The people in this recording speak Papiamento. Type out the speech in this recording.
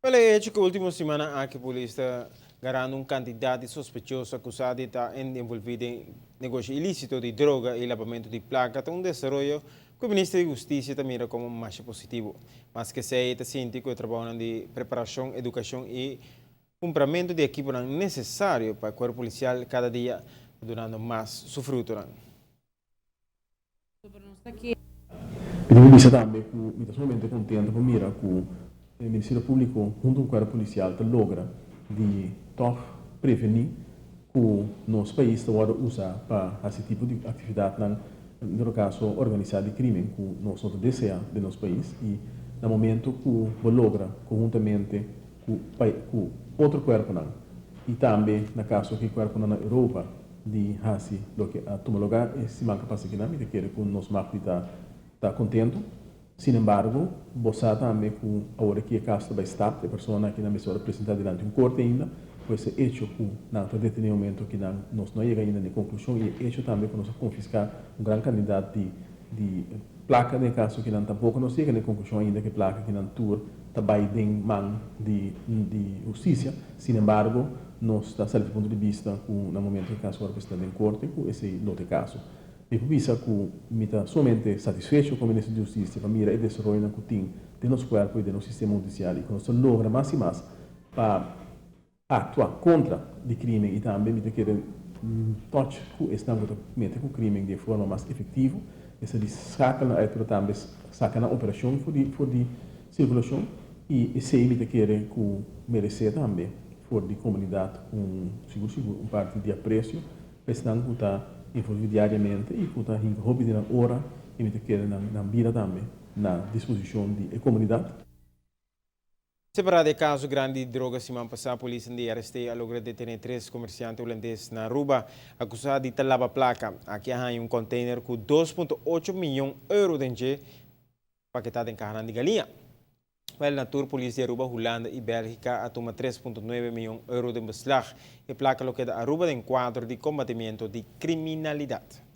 Wel e hecho cu ultimo simannan aki polis ta garando un cantidad di sospechoso acusa di ta envolvi den negoshi ilicito di droga y labamento di placa ta un desaroyo cu e Minister di Husticia ta mira como masha positivo. Maske esey e ta sinti cu e trabounan di preparacion, educacion y cumpramento di ekiponan necesario pa e cuerpo policial cada dia ta dunando mas su frutonan. Mi tin ku bisa tambe ku mi ta sumamente kontento pa mira ku e Ministerio Públiko huntu ku Kuerpo Polisial ta logra di tòg prevení ku nos pais ta wòrdu usa pa hasi tipo di aktividatnan, en todo kaso organisá di krimen ku nos no ta deseá den nos pais i na momento ku bo logra konhuntamente ku ku otro kuerponan i tambe na kaso ku e kuerponan na Europa di hasi loke a tuma lugar e siman ku a pasa kinan, mi ta kere ku nos mag di ta ta kontentu. Sin embargo, bo sa tambe ku awor aki e kaso ta bai start, e persona akinan mester wòrdu presentá dilanti un korte ainda, pues e echo ku nan ta detené e momento akinan nos no a yega ainda na e konklushon i e echo tambe ku nos a konfiská un gran kantidat di di plaka den e kaso kinan tampoko nos yega na e konklushon ainda ku e plaka kinan tur ta bai den man di di hustisia. Sin embargo, nos ta sali di punto di bista ku na momento ku e kaso wòrdu presentá den korte ku esei no ta e kaso. Mi por bisa ku mi ta sumamente satisfecho komo minister di hustisia pa mira e desaroyonan ku tin den nos kuerpo i den nos sistema hudisial i ku nos ta logra mas i mas pa Aktua kontra di krimen i tambe mi ta kere toch ku esnan ku ta mete ku krimen di e forma mas efektivo, esta di saka nan uit pero tambe saka nan operashon for di for di sirkulashon i esei mi ta kere ku meresé tambe for di komunidat un sigur sigur un parti di apresio pa esnan ku ta envolví diariamente i ku ta hinka hopi di nan ora i mi ta kere nan nan bida tambe na disposishon di e komunidat. Separá di e kaso grandi di droga siman pasá, polisnan di RST a logra detené tres komersiante hulandes na Aruba akusá di ta laba plaka. Aki a haña un kònteiner ku 2.8 miyon euro den dje paketá den kahanan di galiña. Wèl, na tur polis di Aruba, Hulanda i Bèlgika a tuma 3.9 miyon euro den beslag. E plaka lo keda Aruba den kuadro di kombatimiento di kriminalidat.